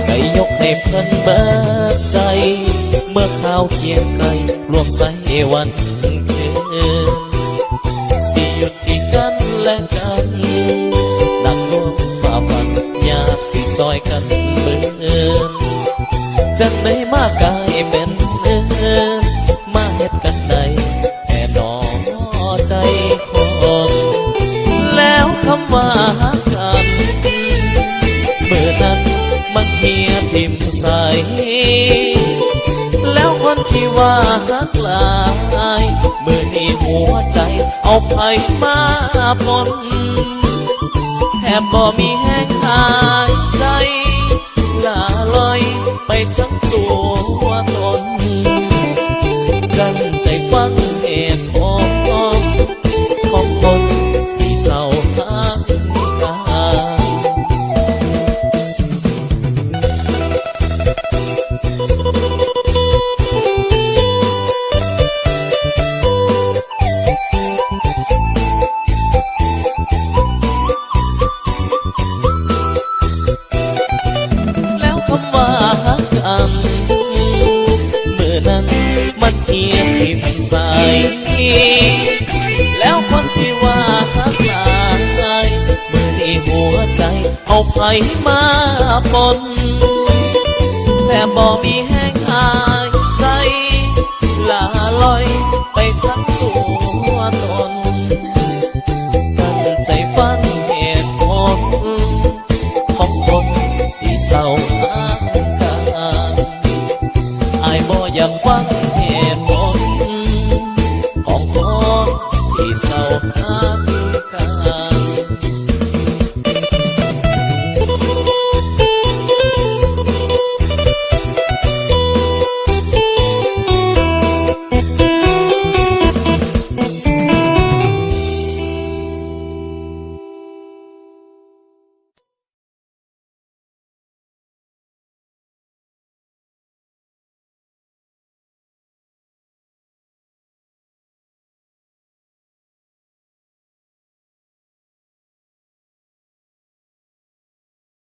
ໄດ້ຍົກໃຫ້ເພິ່ນເບິດໃຈ ເມື່ອຄາວຄຽງໄກ ລວມໃຊ້ວັນຄືນ ຊິຢຸດທີ່ກັນແລະກັນ ນັກຮ່ວມຝ່າຟັນ ຢາກຊິຊ່ອຍກັນເບິ່ງ ຈັ່ງໄດ້ມາກາຍເປັນ ມາເຮັດກັນໄດ້ແທ້ໜໍໃຈຄົນ ແລ້ວຄຳວ່າຮັກກັນ ມື້ນັ້ນມັນເຫຍຖິ້ມໃສ ແລ້ວຄົນທີ່ວ່າຮັກຫຼາຍ ມື້ນີ້ຫົວໃຈເອົາໃຜມາປົນ ແທບບໍ່ມີແຮງຫາຍໃຈ ລະລ່ອຍໄປທັງຕົວຕົນ ກັ້ນໃຈຟັງເຫດຜົນຂອງຄົນທີ່ເສົ້າຮັກກັນ. ແລ້ວຄຳວ່າຮັກກັນ ມື້ນັ້ນມັນເຫຍຖິ້ມໃສ ແລ້ວຄົນທີ່ວ່າຮັກຫຼາຍ ມື້ນີ້ຫົວໃຈເອົາໃຜມາປົນ ແທບບໍ່ມີແຮງຫາຍໃຈ ລະລ່ອຍໄປທັງ